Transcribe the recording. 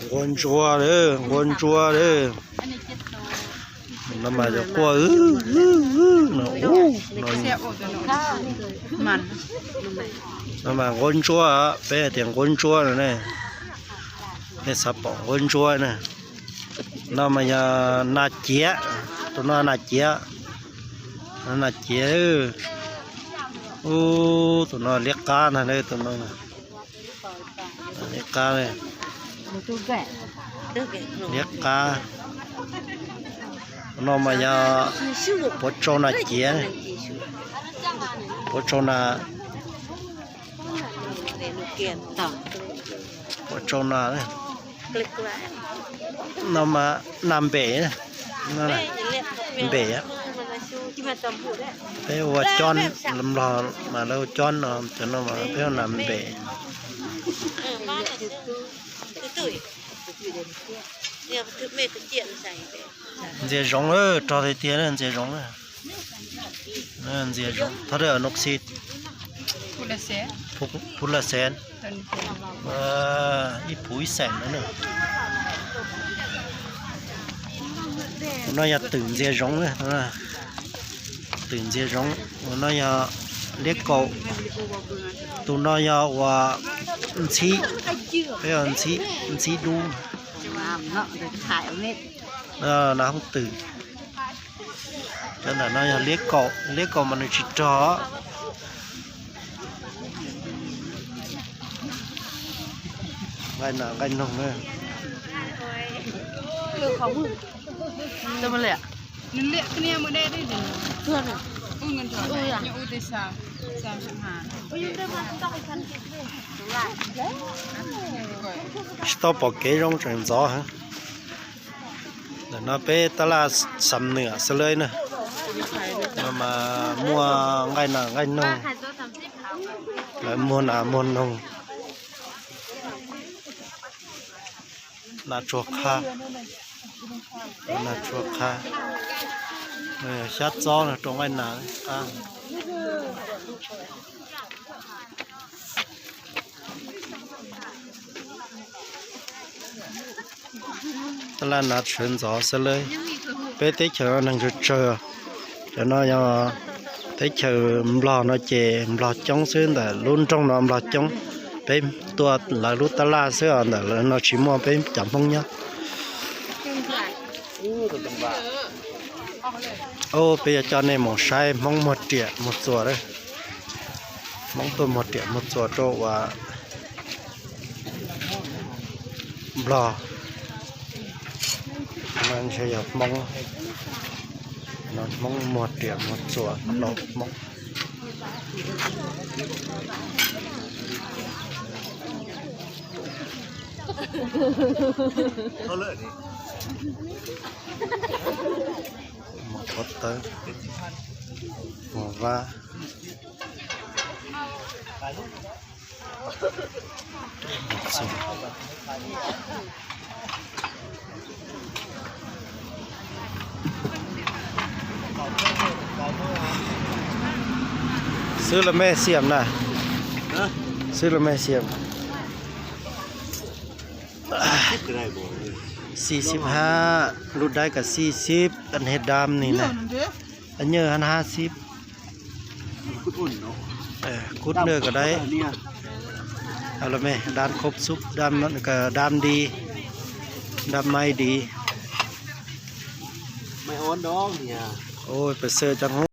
Nquab ntsuab, nquab ntsuab. No mas yog quaj no, no mas nquab ntsuab, peb hais tias nquab ntsuab no ne. Nej xav pom nquab ntsuab na. No mas yog nas ciav, tus no nas ciav, nas ciav. Ub, tus no liab qab ntag, tus no liab qab, liab qab. Tus no mas yog puav tsau nas ciav, puav tsau nas, puav tsau nas. No mas nas npem, npem. Peb ua cob, Nplog mas lawv ua cob no, cov no mas peb ua nas npem. Ntxias zoov, rog tiag tiag, ntxias zoov, ntxias zoov, no xij, phuv laj xees, ib phuv ib xees no. Tus no yog twm ntxias zoov, twm ntxias zoov. Tus no yog liab kaum. Tus no yog uas ntxhib, peb ua ntxhib dub. Nas hoob twm. Cov ntawm no yog liab kaum, liab kaum mas nws tsis rog. Nqaij nas nqaij noog. Tsis tau pom kev zoo tseem ntxov heev. Ntawm no peb tab laj xam nwam xwb lawm na. No mas muaj nqaij nas nqaij noog, lawv muag nas muag noog. Nas tsuag qha, nas tsuag qha, xyab txob no rau nqaij nas qab. Tab laj nas tshwv ntxov xwb lawm. Peb teb chaws no neeg tsawg tsawg. Cov no yog teb chaws Nplog no ces Nplog coob xwb, ntawm lub nroog no Nplog coob. Peb tuaj lawv lub tab laj xwb os, ntawm lawv no tsis muaj peb cov Hmoob nyob. Peb yuav coj nej mus saib Hmoob muag riam muag txuas. Hmoob tuaj muag riam muag txuas rau uas Nplog. No ntshe yog Hmoob, no Hmoob muag riam muag txuas, no Hmoob. Mus qhov tawb, mus vab. Xwb los mej xiam na, xwb los mej xiam. Xij xib hab, lub daib kas xij xib, an hej dam ni na, nyaj hab hab xib. Kub naj kas daib, los mej dam khob xub, dam di, dam maib di. Pes xwm cov